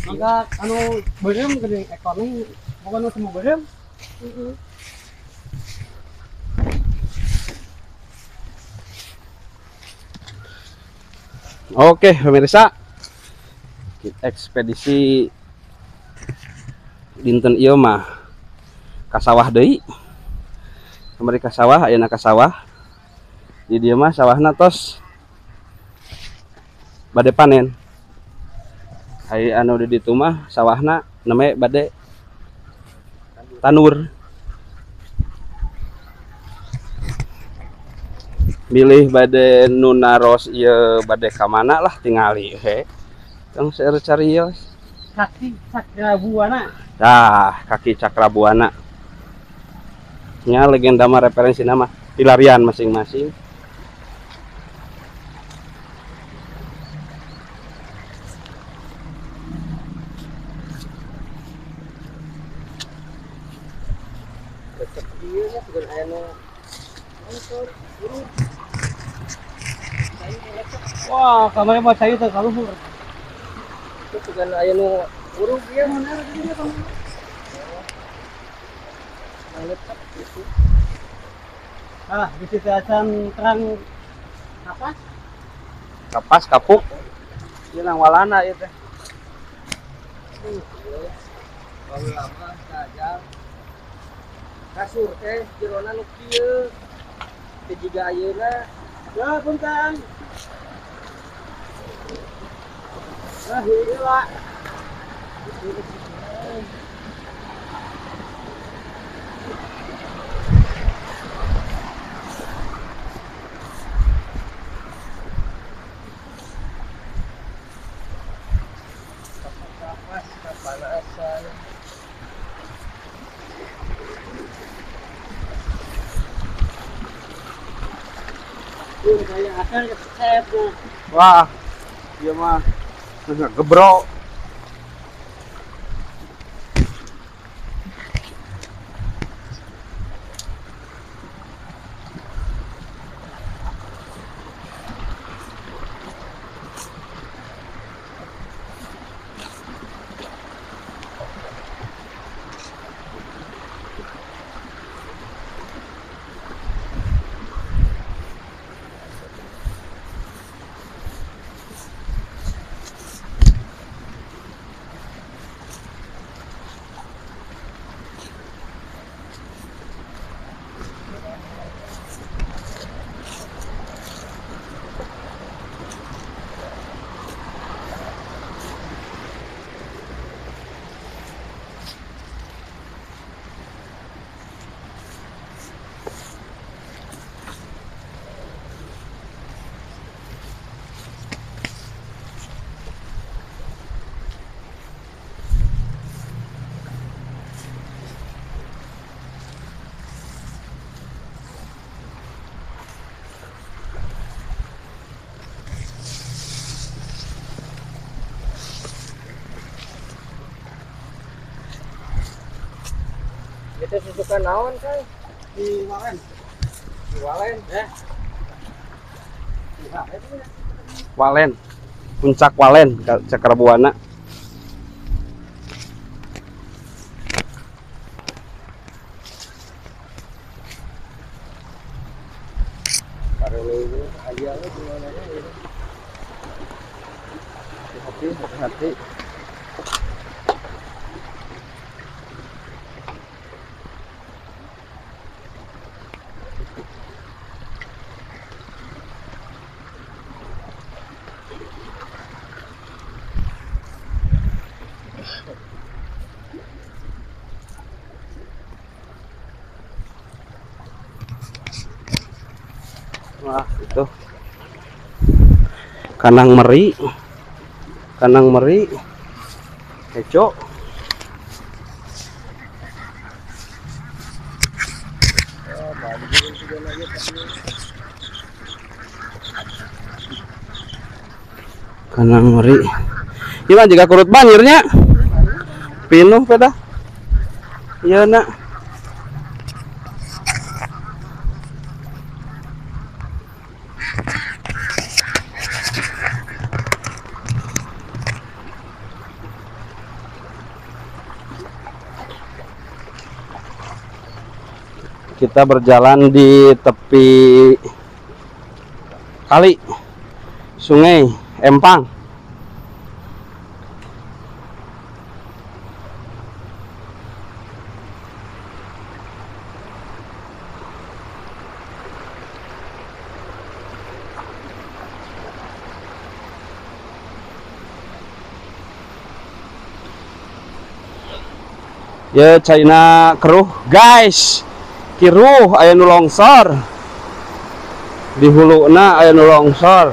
Maka anu beureum geuning ekorna pokona semua beureum. Oke, pemirsa. Kita ekspedisi dinten ieu mah ka sawah deui. Kamari ka sawah, ayeuna ka sawah. Di dieu mah sawahna tos bade panen. Ai anu di ditu mah sawahna name bade tanur. Milih bade nu naros ieu bade ka mana lah tingali he. Tong seueur carios. Kaki Cakrabuana. Tah, kaki Cakrabuana. Nya legenda mah referensi nama pilarian masing-masing. Wah, kamarnya buat saya teh kaluhur. Itu bukan aya nu urug ieu mana tadi dia kamu. Lecek gitu. Ah, di situ acan terang kapas. Kapas kapuk. Ieu nang walana ieu teh. Baheula mah sajam. Kasur teh jerona nu kieu. Teu jiga ayeuna. Ya, punten. Ah, heula. Kapas kapanasan. Kayak akar keset. Wah, ieu mah gebrok. Itu susukan naon kan? Di Walen. Di Walen, ya. Walen. Puncak Walen, Cakrabuana. Parele aja lu gimana ya ini. Hati-hati, hati-hati. Wah, itu kandang meri, keco. Kandang meri. Iya jika kurut banjirnya, pinuh peda. Iya nak. Kita berjalan di tepi kali sungai Empang. Ya China keruh guys, kiruh aya nu longsor di huluna, aya nu longsor.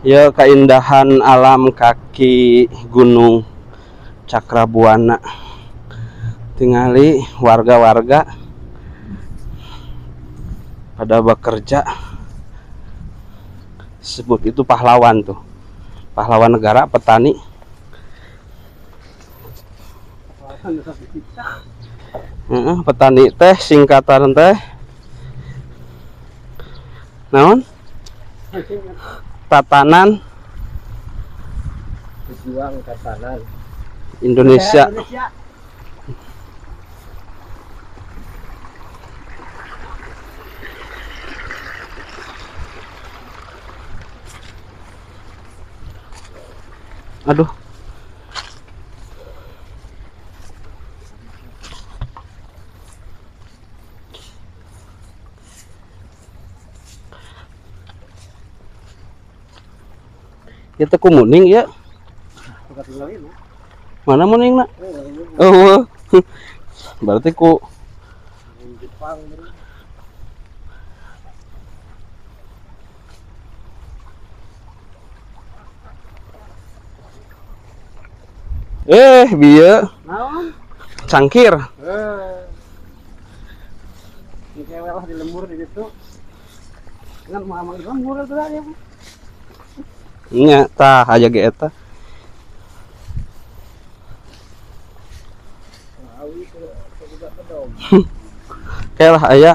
Ya keindahan alam kaki Gunung Cakrabuana. Tingali warga-warga pada bekerja. Sebut itu pahlawan tuh, pahlawan negara, petani. Petani teh singkatan teh naon? Tatanan Pejuang Tatanan Indonesia. Aduh. Itu ku muning ya. Mana muning nak? Oh, berarti ku bieu cangkir. Lah di lembur di situ. Kan mau di lembur itu aja. Nya tah aja ge eta. Kayak lah aya.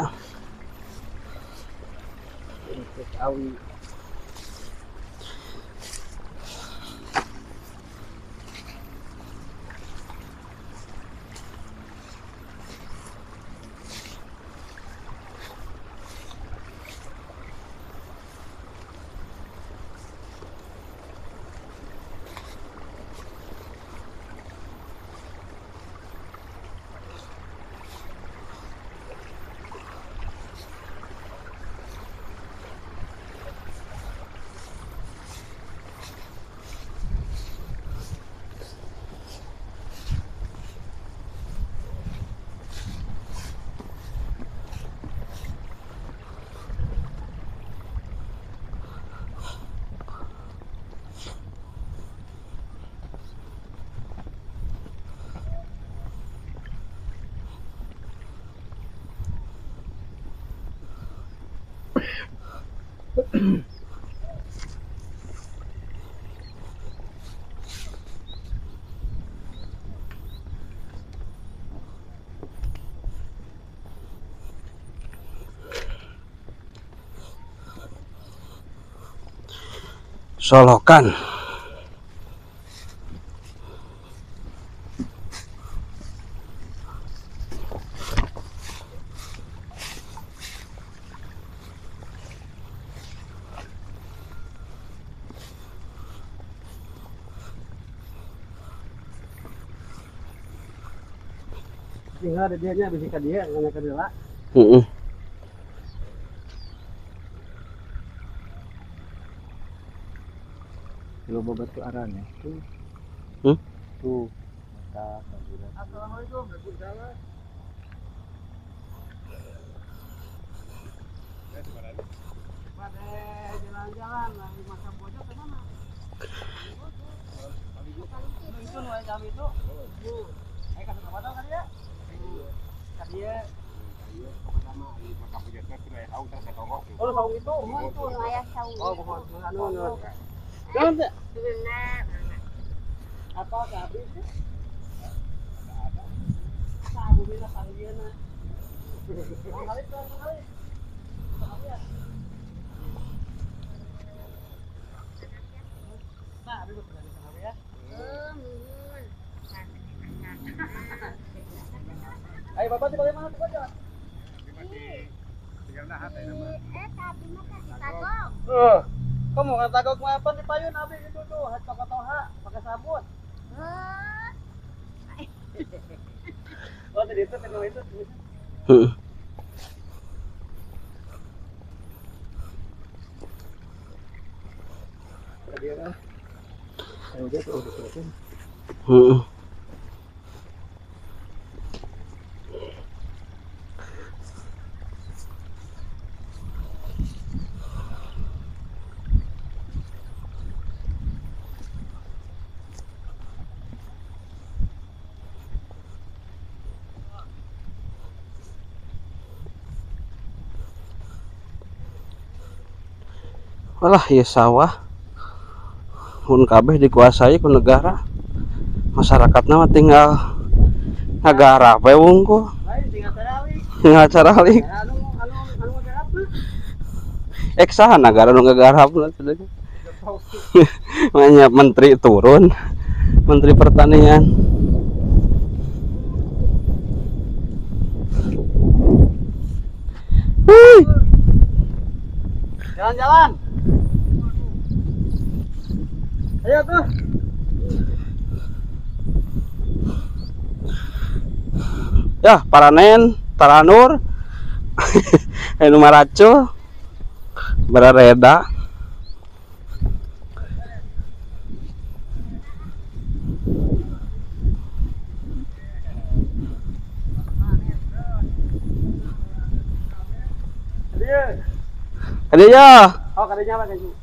Solokan. Tinggal ada dia nya bisa ka dia ngana ka dia. Heeh. Loba batu arang ya. Tuh. Hmm? Tuh. Mata Assalamualaikum. Waalaikumsalam. Pada jalan-jalan lagi makan pojok ke mana? Itu nu kami itu. Eh kasih kabar kan ya? Dia. Oh, saung itu. Itu aya saung. Oh, mohon anu anu. Naon teh? Apa habis? Ada. Sabu mina panggieuna. Kali kali. Ayo Bapak di bagaimana tuh aja? Kamu kan tagok mah apa di payun abi itu tuh, hat pakai toha, pakai sabun. Oh, tadi itu tadi itu. Heeh. Tadi kan. Ayo dia tuh udah. Heeh. Walah ya sawah mun kabeh dikuasai ku negara, masyarakatna mah tinggal ngagarap we wungkul, tinggal caralik. Ek saha nagara nu ngagarapna teh? Makanya menteri turun, menteri pertanian. Wuih. Jalan-jalan. Ayo tuh. Ya, paranen, taranur. Anu maracul. Barareda. Kadieu ya. Oh, kadieu apa kadieu?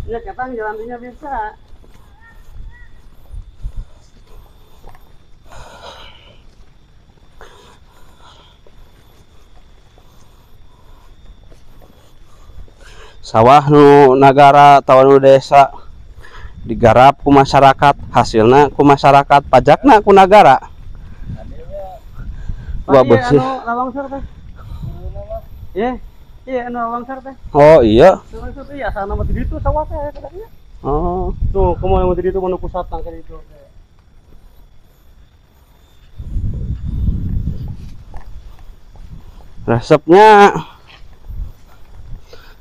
Ya, ketang jalannya bisa. Sawah nu nagara atawa nu desa digarap ku masyarakat, hasilna ku masyarakat, pajakna ku nagara. Wah, bersih. Anu lalongsor teh. Iya, iya anu lalongsor teh. Oh iya. Lalongsor teh ya sana mah di ditu sawah teh kadangnya. Oh. Tuh, kumaha mah di ditu mah nu pusat tangke di ditu. Resepnya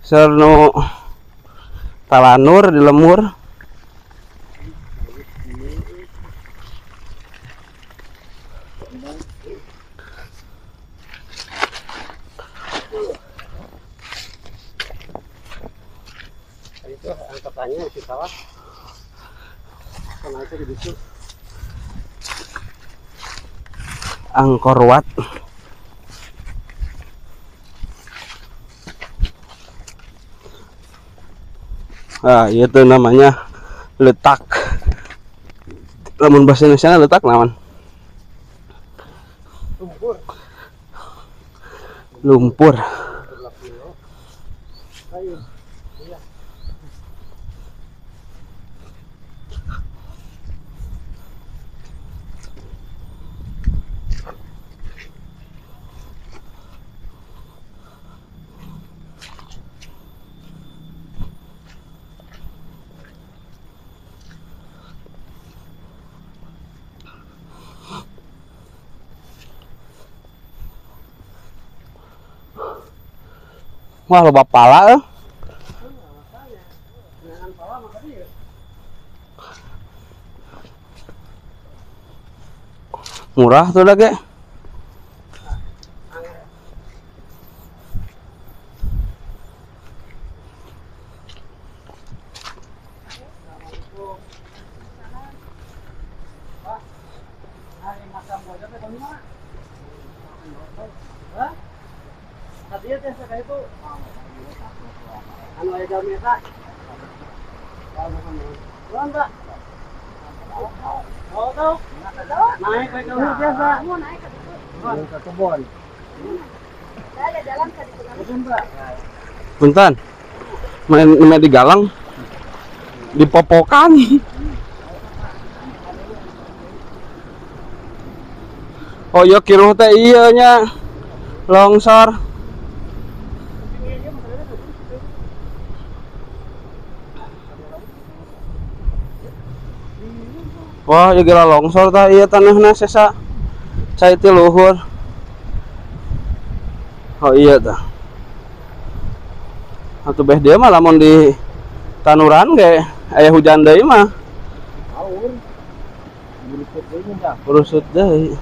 sernu talanur di lemur. Itu angkatannya di sawah. Sama itu di situ. Angkor Wat. Ah, itu namanya letak. Lamun bahasa Indonesia letak naon? Lumpur. Lumpur. Wah, loba pala eh. Murah tuh lagi. Punten, main di galang, dipopokan. Oh iya kiruh teh iya nya. Longsor. Wah, ya gila longsor tah iya tanahna sesa. Cai ti luhur. Oh iya tah. Atuh beh dia mah lamun di tanuran ge aya hujan deui mah. Aur. Burusut deui dah. Burusut deui.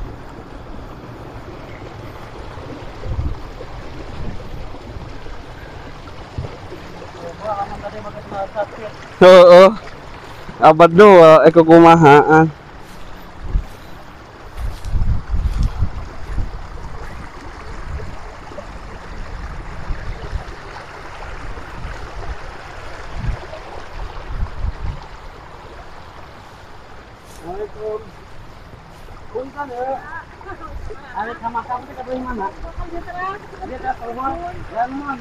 Heeh. Abad dua eko kumahaan. Assalamualaikum. Punten ya. Ada sama kamu kita beli mana? Dia keluar. Lemon.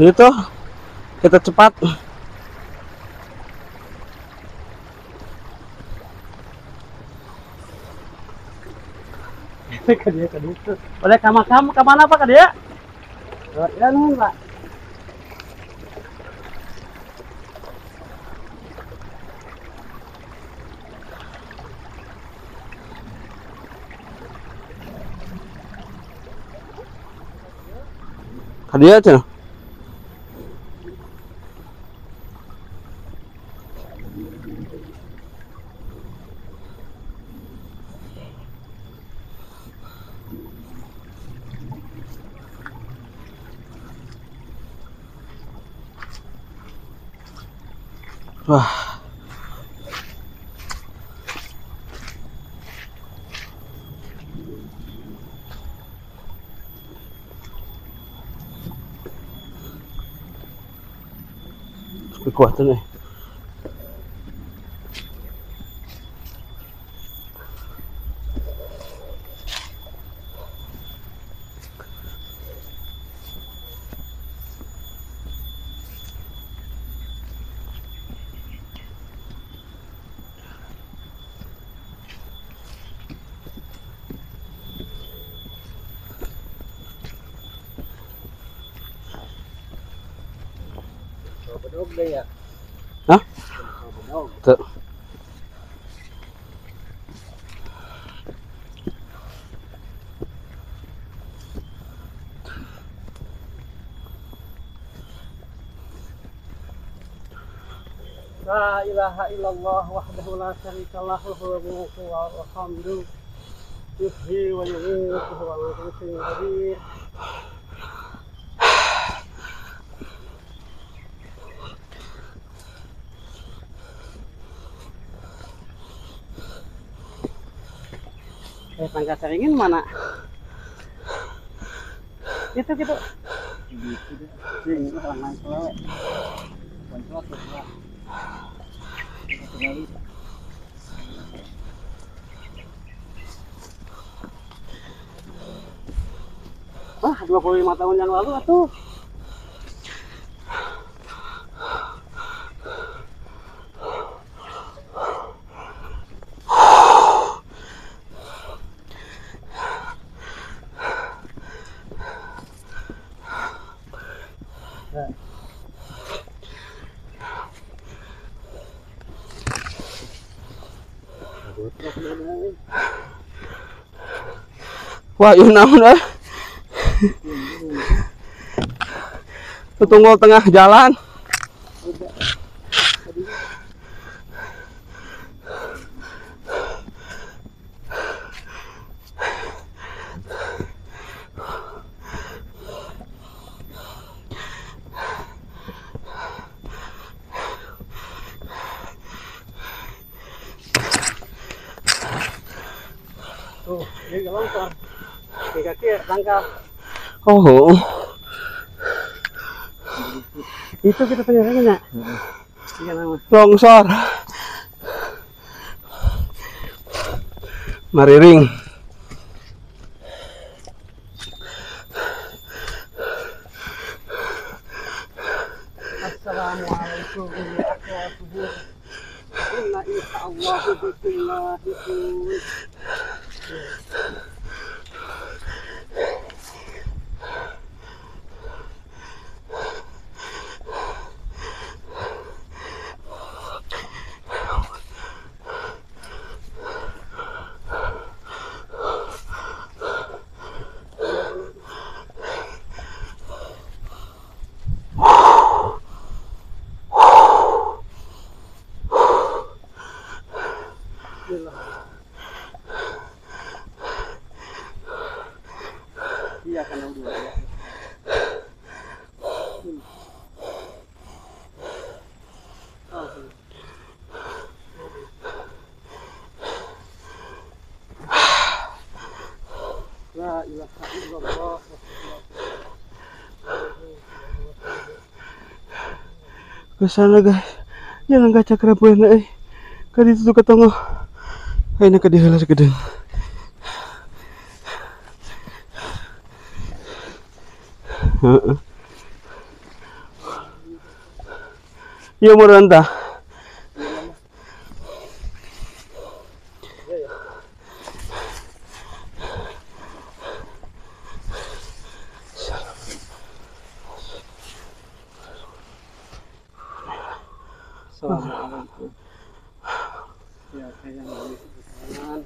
Gitu, kita cepat. Boleh kamu ke mana Pak dia? Ya nuhun Pak. Ka dia cenah. Wah. Kekuatan nih. Ya? Hah? Tuh. La ilaha illallah wahdahu la syarika lahu lahul mulku wa lahul hamdu yuhyi wa yumiitu wa huwa ala kulli syai'in qadir. Tangga seringin mana? Itu gitu. Wah, 25 tahun yang lalu atuh. Wah, ieu naon euy? Tunggul tengah jalan. Dia longsor. Di kaki tangkap. Oh. Itu kita penyerangnya. Iya nama. Longsor. Mariring. Assalamualaikum warahmatullahi wabarakatuh. Inna insyaallah bikumlahikum. Iya kan dua ya. La ilaha illallah. Ke sana guys. Jalan kaca kerabuan euy. Ka ditu tuh ketemu. Ayeuna ka dieu heula sakedeung. Heeh. Iya meureun tah. Assalamualaikum. Ya, saya yang beli keterangan.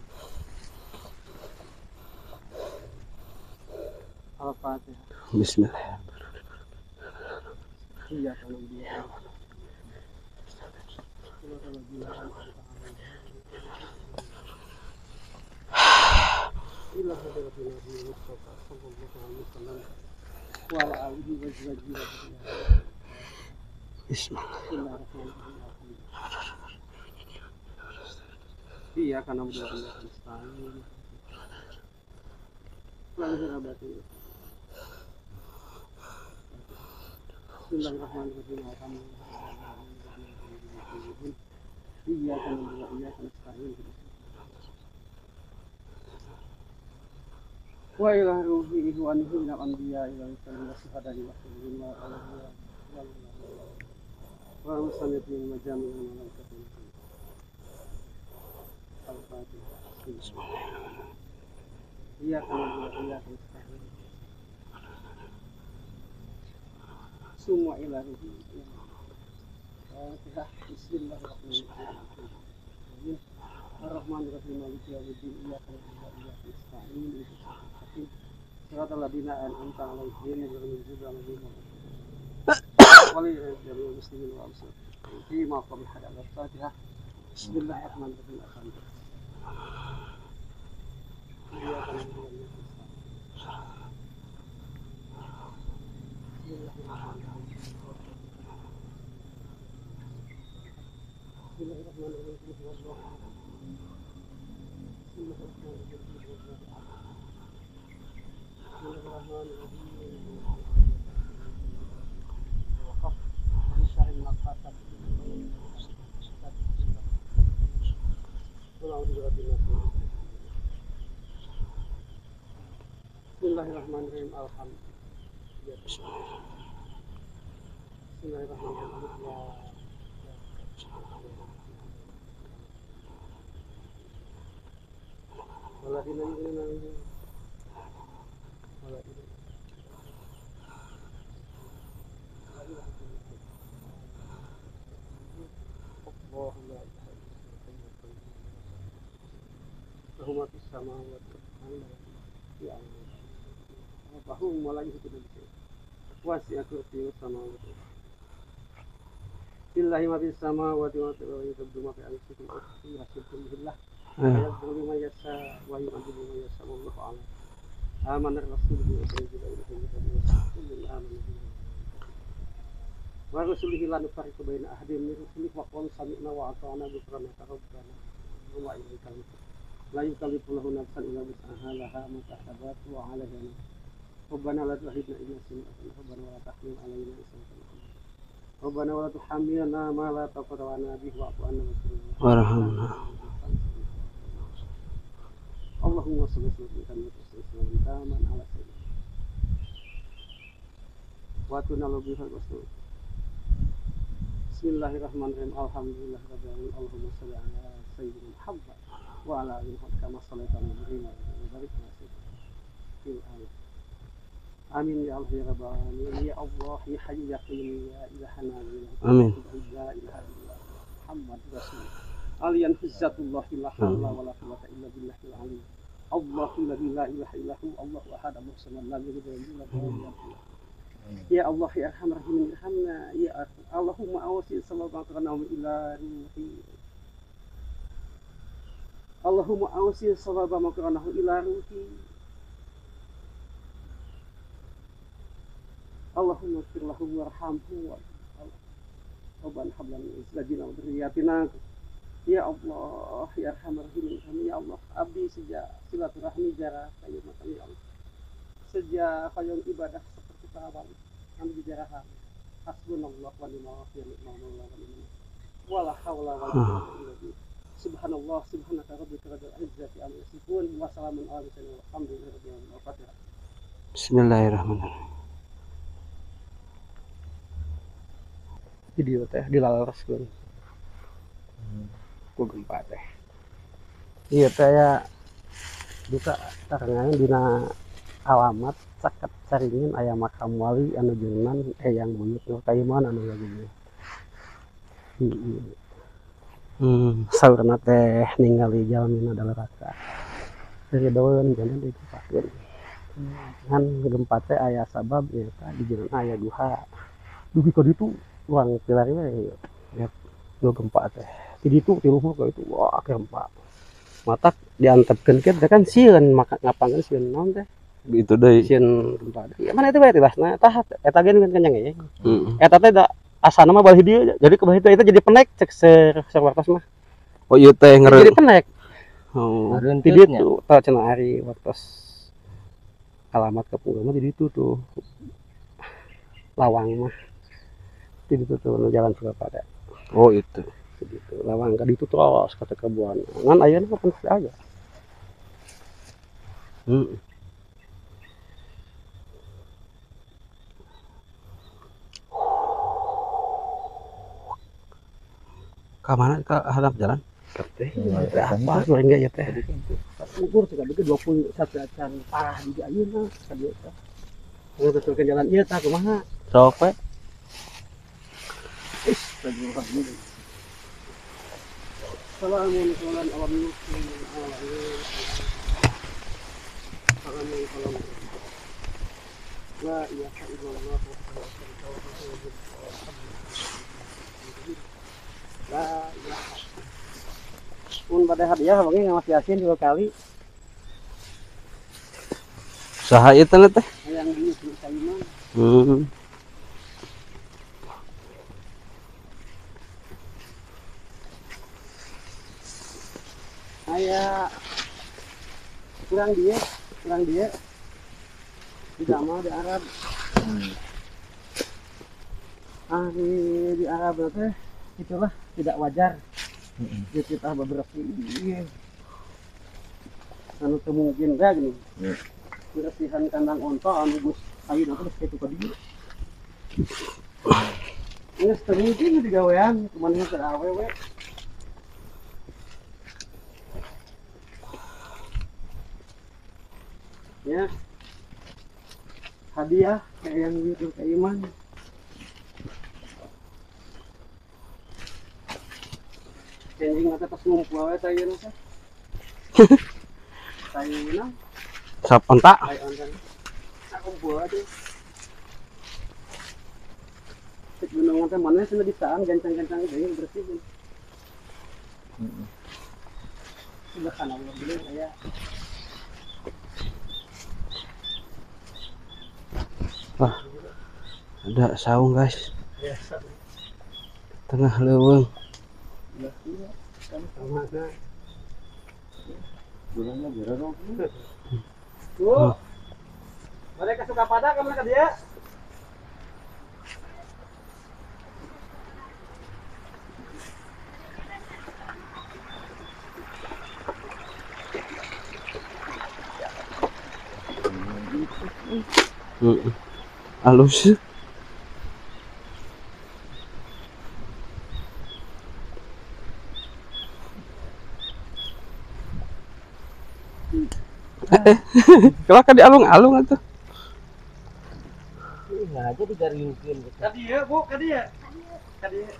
Al-Fatihah. Bismillah. Iya kalau dia. Bismillah. Iya karena udah Bismillahirrahmanirrahim. Iyyaka na'budu wa iyyaka nasta'in. Wa ila ruhi ihwanihi minal anbiya'i wal mursalin wasyuhada'i wasyuhidin wa awliya wa musannifin wa jami'il malaikati. Al-Fatihah. Bismillahirrahmanirrahim. Iyyaka na'budu wa iyyaka nasta'in. Semua ilahi. Fatihah. Bismillahirrahmanirrahim. Ar-Rahmanirrahim. Maliki yaumiddin. Iyyaka na'budu wa iyyaka nasta'in. Ihdinas siratal mustaqim. Siratal ladzina an'amta 'alaihim ghairil maghdubi 'alaihim waladdallin. Muslimin wal muslimat. Fi maqam al-Fatihah. Bismillahirrahmanirrahim. Alhamdulillah. Iyyaka na'budu wa iyyaka nasta'in. Bismillahirrahmanirrahim. Bismillahirrahmanirrahim. Bismillahirrahmanirrahim. Waqaf syarri nafasat. Bismillahirrahmanirrahim. Alhamdulillah. Bismillahirrahmanirrahim. Waladina yu'minuna waladina Allahu fis samawati wal ardi wa la yuhitu bi wasi'a kursiyyuhu samawati lillahi ma fis samawati wa yubdu ma fi anfusikum wa yuhasibukum billah yaghfiru liman yasha wa yu'adzibu man yasha wallahu a'lam. Amana ar-rasul bima unzila ilayhi min rabbihi kullun amana bihi wa rusulihi la nufarriqu baina ahadin min rusulihi wa qalu sami'na wa ata'na ghufranaka rabbana wa ilaikal masir. La yukallifullahu nafsan illa wus'aha laha ma kasabat wa 'alaiha ma. Rabbana la tu'akhidna in nasina aw akhtana. Rabbana wa la tahmil 'alaina isran kama hamaltahu. Rabbana wa la tuhammilna ma la taqata lana bihi wa'fu 'anna waghfir lana. Warhamna. Allahumma shalli wa sallim taman ala sayyidina. Wa tunalu bihi rasul. Bismillahirrahmanirrahim. Alhamdulillahirabbil alamin. Allahumma shalli ala sayyidina Muhammad wa ala alihi kama shallaita ala Ibrahim wa barik ala sayyidina. Amin ya Allah ya rabbal alamin. Ya Allah ya hayyu ya qayyum ya ilahana amin. La ilaha illallah Muhammad rasulullah. Aliyan huzzatullah la hawla wala quwwata illa billahil ali. Allahu la ilaha illa hu Allahu ahad Allahu samad lam yalid wa lam yulad wa lam yakul. Ya Allah ya arhamar rahimin irhamna ya Allahumma awsi sallallahu alaihi ila ruhi. Allahumma awsi sallallahu alaihi ila ruhi. Allahumma ighfir lahu warhamhu. Rabbana hab lana min azwajina wa dhurriyyatina. Ya Allah ya arhamar rahimin ya Allah abdi sejak silaturahmi jarah kayu makan ya Allah. Sejak kayong ibadah seperti para wali kami dijarahan. Hasbunallah wa ni'mal wakil ni'mal maula wa ni'mal wala haula wala quwwata illa billah. Subhanallah subhanaka rabbika rabbil izzati amma yasifun wa salamun alal mursalin walhamdulillahi rabbil alamin. Al-Fatihah. Bismillahirrahmanirrahim. Video teh dilalereskeun ku gempa teh. Ieu teh aya duka tarengan dina alamat caket Caringin aya makam wali anu jenengan eyang buyut nu kaiman anu lagi. Saurna teh ningali jalmina daleraka. Ridoeun janten digempakeun. Ngan gempa teh aya sabab nyaeta di jenengan aya guha. Dugi ka ditu uang pilari we ya nu gempa teh. Di ditu ti luhur ka itu wah gempa. Matak diantepkeun kieu teh kan sieun maka ngapangkeun sieun naon teh. Gitu deui. Sieun gempa deui. Ya mana itu bae tibasna tah eta ge kan kenyang ye. Eta teh da asana mah balih dieu jadi ke bawah itu jadi penek cek ser wartos mah. Oh ieu teh ngeureun. Jadi penek. Oh. Di ditu tah cenah ari wartos alamat kapungkur mah di ditu tuh. Lawang mah. Di ditu tuh nu jalan Surapada. Oh itu. Di ditu lawang ka ditu terus ka kebuan. Ngan ayeuna mah penek aja. Ke mana ke hadap jalan? Teh, apa goreng ya teh? Ukur suka bikin 21 acan parah juga ayeuna ka dieu teh. Betulkeun jalan ieu tah kumaha? Sok we. Mun pada hadiah wangi ngawas Yasin 2 kali. Saha ieu teh? Yang di Saiman. Aya kurang dia tidak mau di Arab. Di Arab teh itulah tidak wajar. Kita beberapa iya. Anu teu mungkin teh gini. Bersihan kandang onta anu geus ayeuna teh kitu ka dieu. Geus teu mungkin digawean kumaha teh awewe. Ya. Hadiah kayak yang gitu kayak Iman. Anjing mata pas ngumpul we teh ieu teh. Tayuna. Sap onta. Tai onta. Ngumpul atuh. Cek gunung teh mana cenah disaan gancang-gancang deui bersih. Subhanallah beli aya. Wah, ada saung guys. Tengah leuweung. Bulannya jarang. Bu. Mereka suka pada ka mana ka dia? Halus. Kalau kan dialung-alung atuh. Nggak aja digaringkeun gitu. Ka dieu, Bu, ka dieu. Ka dieu.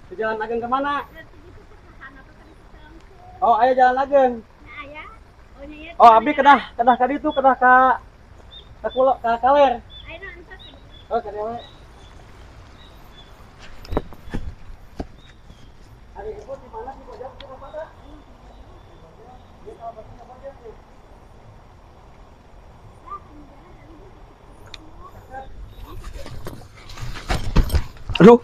Ke Jalan Ageng kemana? Oh, ayo Jalan Ageng. Oh, abi kedah ka ditu, kedah ka kulo, ka kaler. Oh, ka dieu. Ari ibu di mana sih pojok di mana? Di kalau pojok nih. Aduh.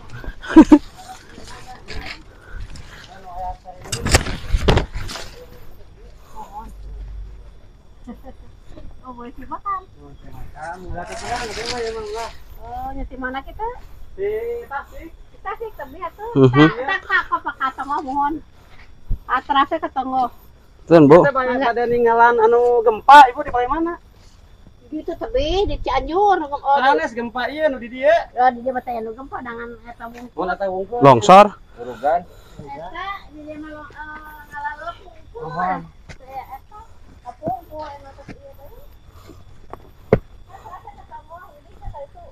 Oh, boleh makan. Oh, di mana kita? Di Tasik. Tasik tapi atuh. Tak apa katonggo mohon. Atrase ketonggo. Tun, Bu. Kita banyak pada ninggalan anu gempa, Ibu di paling mana? Di itu tebih di Cianjur. Sanes gempa ieu nu di dieu. Oh, di dieu mah teh nu gempa dangan eta wungkul. Mun eta wungkul. Longsor. Urugan. Eta di dieu mah ngalaleup wungkul. Eta kapungkur anu teh ieu teh. Atrase ketonggo ini teh itu.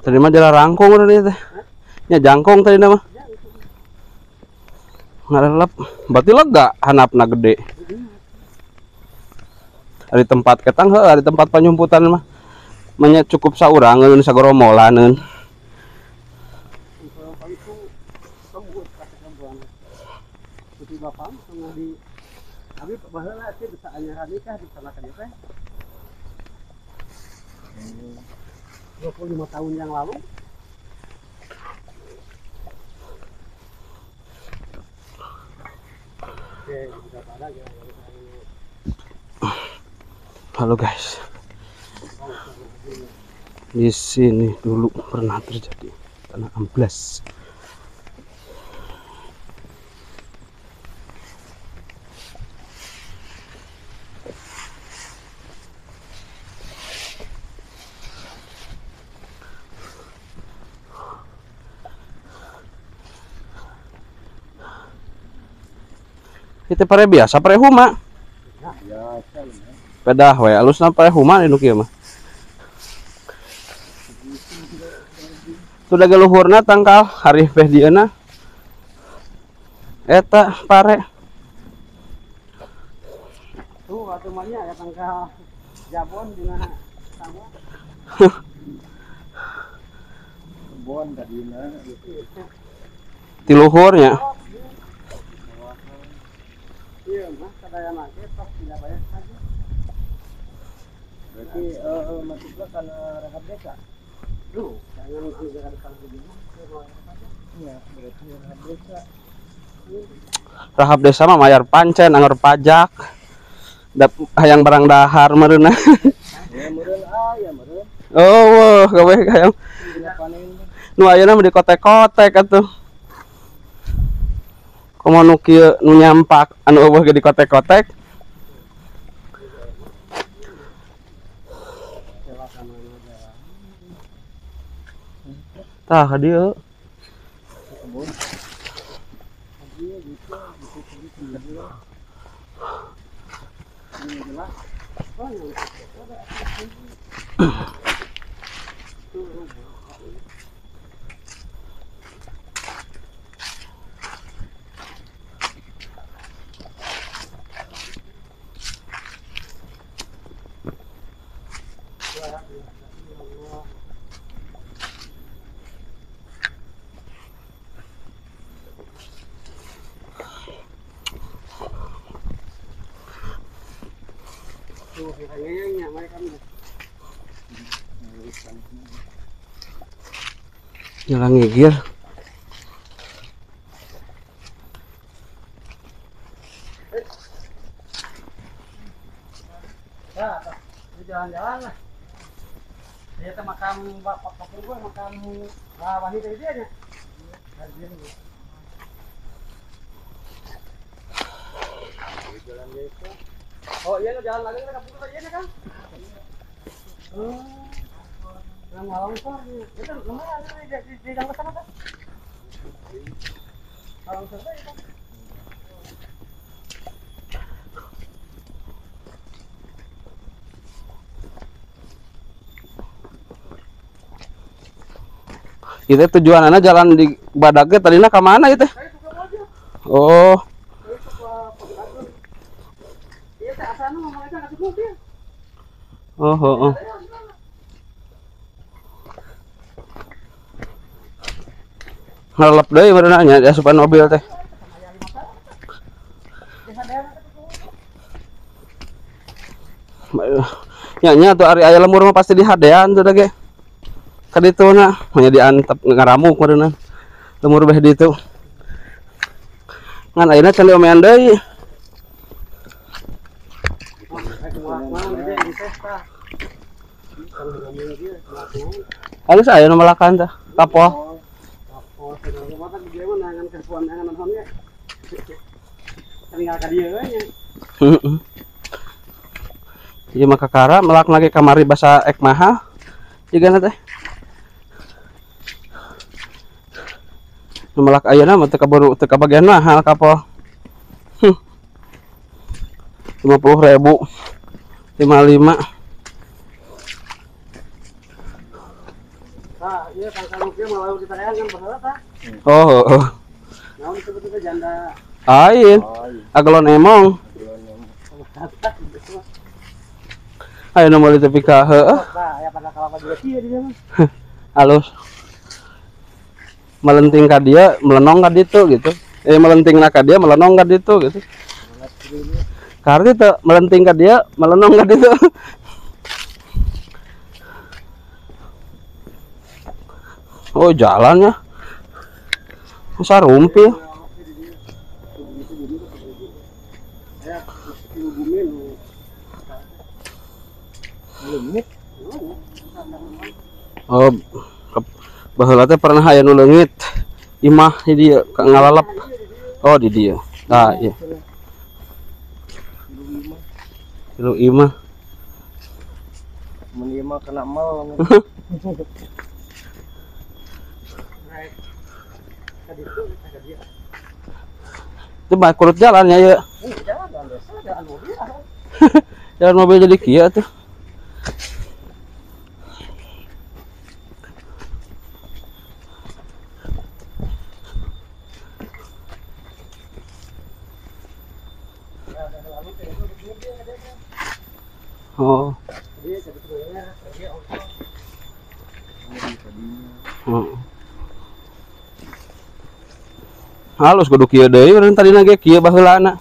Tadi mah jalan rangkong udah nih teh. Nya jangkong tadi mah. Ngarelep. Berarti lega hanapna gede. Ari tempat ketang heuh, ari tempat panyumputan mah. Manya cukup saurangeun sagoromolaneun. Abi baheula sih bisa anyaran nikah di sana kan teh. 25 tahun yang lalu. Oke, sudah pada ya. Halo guys. Di sini dulu pernah terjadi tanah amblas. Itu pare biasa pare huma. Biasa. Pedah we alusna pare huma nu kieu mah. Sudah geluhurna tangkal hari peh dieuna. Eta pare. Tuh atuh mah nya aya tangkal jabon dina sawah. Kebon tadina. Ti luhurnya. Iya, mah sadayana ge tos tidak bayar saja. Berarti masuklah karena rehab desa. Duh, jangan negara depan begini. Iya, berarti rehab desa. Rehab desa mah mayar pancen, anggar pajak. Hayang barang dahar meureunna. Ya meureun aya meureun. Oh, wah, gawe hayang. Nu ayeuna mah dikotek-kotek atuh. Komo nu kieu nu nyampak anu eueuh ge dikotek-kotek. Tah ka dieu. Tuh, kayaknya mereka nih. Jalan ngigir. Ya, jalan-jalan lah. Dia teh makam Bapak Kapungkur, makam Wahid tadi dia nya. Jalan desa. Oh iya, jalan lagi ke Kapungkur tadi nya kan? Oh. Yang longsor itu lumayan di dalam sana kan? Longsor itu. Itu tujuan anak jalan di Badagnya tadinya ke mana itu? Oh. Oh, oh, oh. Ngelep deui baru nanya asupan mobil teh. Nya nya tuh ari aya lemur mah pasti dihadean tuh ge. Ka ditu na, hanya diantep ngaramuk meureunna. Lemur beh ditu. Ngan ayeuna can diomean deui. Halus aya nu melakan teh, kapol. Heeh. Ieu mah kakara melak lagi kamari basa ek mahal. Jigana teh. Nu melak ayeuna mah teu kaburu teu kabagian mahal kapol. 50.000. 55. Nah, iya pangkal rupiah malah ditarean kan baheula tah. Oh, oh. Naon disebut teh janda. Ain. Aglon emong. Ayo nomor itu pika heuh. Tah, aya pangkal kalapa juga kieu di dieu mah. Halus. Melenting ka dia, melenong ka ditu gitu. Melenting ka dia, melenong ka ditu gitu. Karena itu melenting ka dia, melenong ka ditu. Oh, jalannya. Masa rumpi. Oh, baheula teh pernah aya nu leungit. Imah di dieu ngalalep. Oh, di dieu. Tah, ieu. Tilu imah. Mun ieu mah kena mal. Itu mah kurut jalannya ya. Jalan mobil jadi kia tuh. Oh. Oh. Halus kudu kieu deui urang tadina ge kieu baheulana.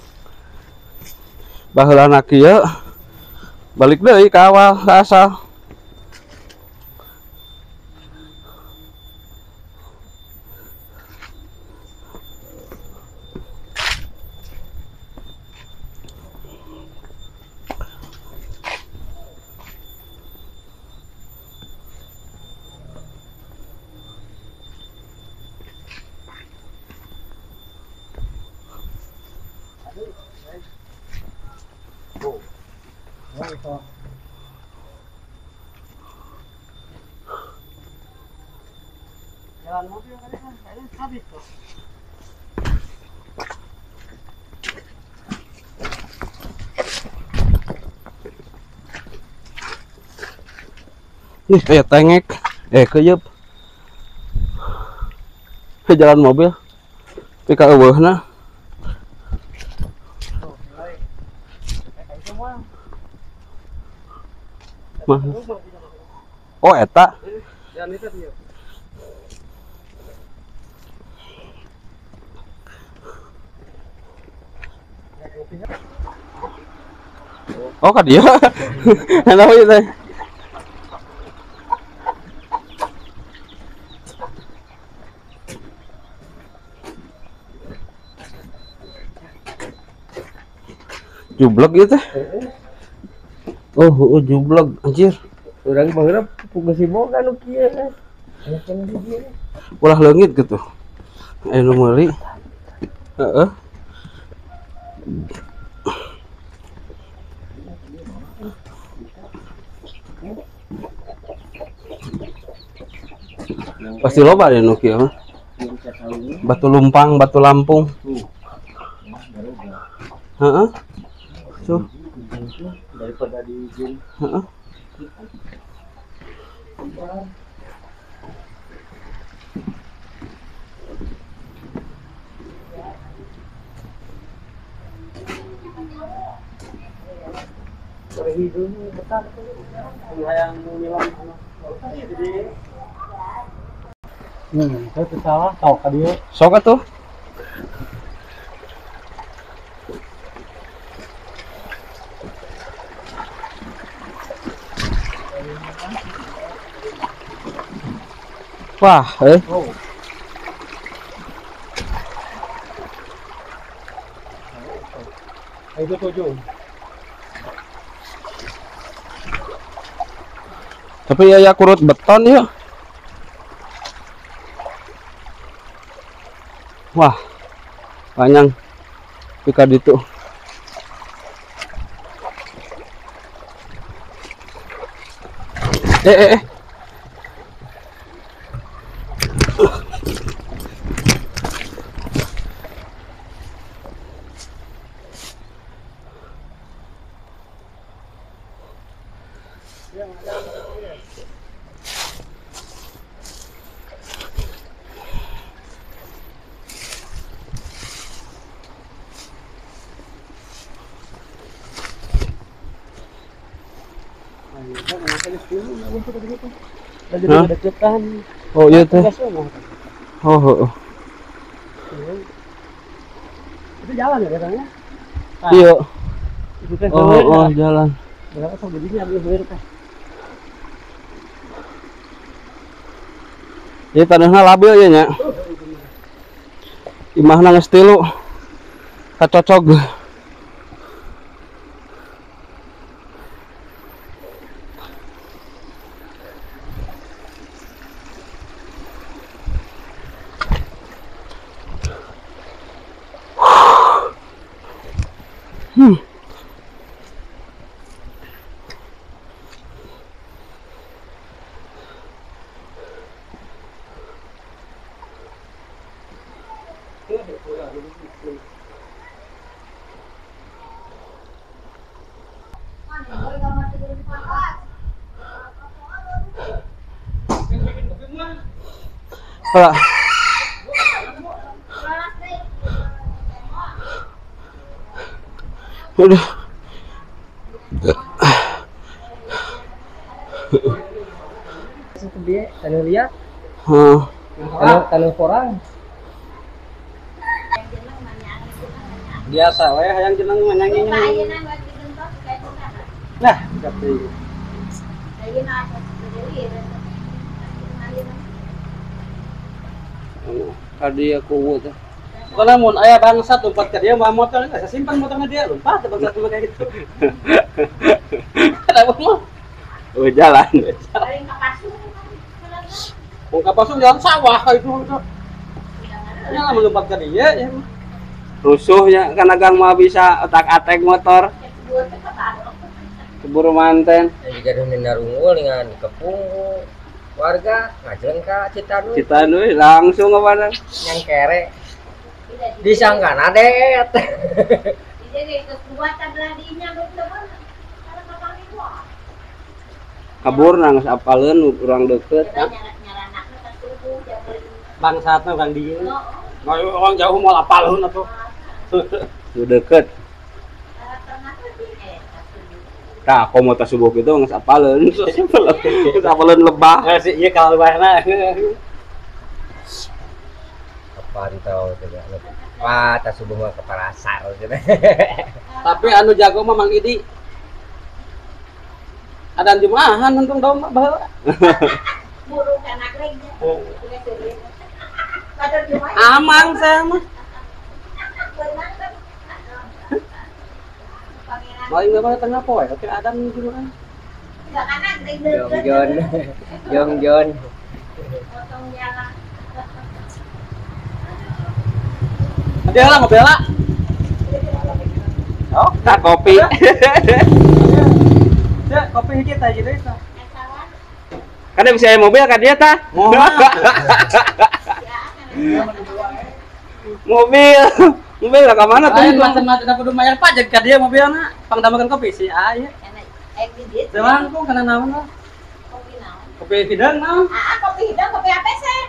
Baheulana kieu balik deui ka awal ka asal. Jalan mobil tadi kan kayaknya habis tuh. Nih kayak tengek, keyep. Ke jalan mobil. Tapi ka eueuhna. Oh, eta. Jalan itu dia. Oh, ka dieu. Enak ieu teh. Jubleg ieu teh. Oh, oh jubleg anjir. Urang baheula puguh si boga nu kieu. Ulah leungit gitu. Aya nu meuli. Heeh. Pasti loba deh nu kieu mah. Batu lumpang, batu Lampung. Heeh. Tuh. Daripada di ujung. Heeh. Saya salah tau ka dieu. Sok atuh. Wah, Oh. Itu tujuh. Tapi ya kurut beton ya. Wah, panjang pika ditu. Hah? Oh iya teh. Oh, oh. Itu jalan ya katanya? Iya. Oh, oh jalan. Berapa sok jadinya ambil heueur teh. Jadi tanahna labil ya nya. Imahna geus tilu. Kacocog. Pak. Udah. Tanah liat. Heeh. Tanah porang. Biasa we hayang jeneng mah nyanyi. Nah, tapi. Tadi aku teh. Kalau mun aya bangsat lompat ke dia bawa motor, saya simpan motornya dia lompat bangsat dulu kayak gitu. Kenapa mah? Oh jalan. Mau ke pasung jalan sawah kayak itu. Ya lah melompat ke dia ya. Rusuhnya karena gang mah bisa otak-atik motor. Keburu manten. Jadi minarunggul dengan kepung warga ngajleng ka Citanu. Citanu langsung kemana? Yang kere. Disangka nadet. Kabur nangis apaleun urang deket. Bangsatna urang dieu. Orang jauh mau apaleun atuh. Nu deket. Tah komo tas subuh gitu geus apaleun. Geus apaleun lebah. Heuh sih ieu kalau lebahna. Pantau tidak lupa tas subuh mah ke pasar gitu. Tapi anu jago mah Mang Idi. Adan Jumahan untung domba baheula. Burung anak lagi. Amang saya mah. Paling enggak tengah poe, oke adan Jumahan. Jongjon. Jongjon. Potong jalan. Ada lah mobil lah. Oh, tak kopi. Ya, kopi kita gitu itu. Kan bisa mobil kan dia tah? Mobil. Mobil lah ke mana tuh? Macam-macam kudu bayar pajak ka dia mobilna. Pangdamakan kopi sih aya. Jangan kok kana naon lah. Kopi naon? Kopi hidang naon? Ah, kopi hidang, kopi apa sih?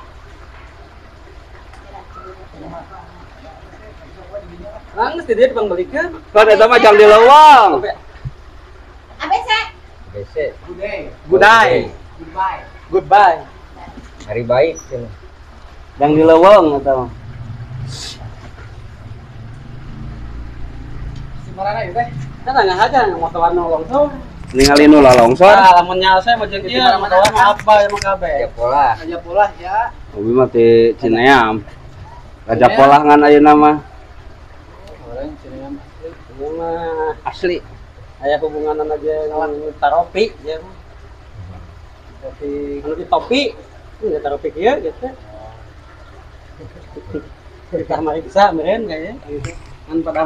Langis di dia dipangbalikeun. Kan eta mah jang di leuweung. ABC. ABC. Goodbye. Goodbye. Goodbye. Hari baik cenah. Jang di leuweung eta mah. Si marana ieu teh. Kan nggak aja motoran nu longsor. Ningali nu longsor. Ah, lamun nyal saya mah jeung ieu motoran mah apa emang kabeh. Raja Polah. Raja Polah ya. Hobi mah ti Cineam. Raja Polah ngan ayeuna mah. Orang Cineam asli. Ieu mah asli. Aya hubungan aja dengan taropi ya mah. Topi anu di topi, ini taropi kieu gitu. Kita mari bisa meureun kayaknya gitu. Kan pada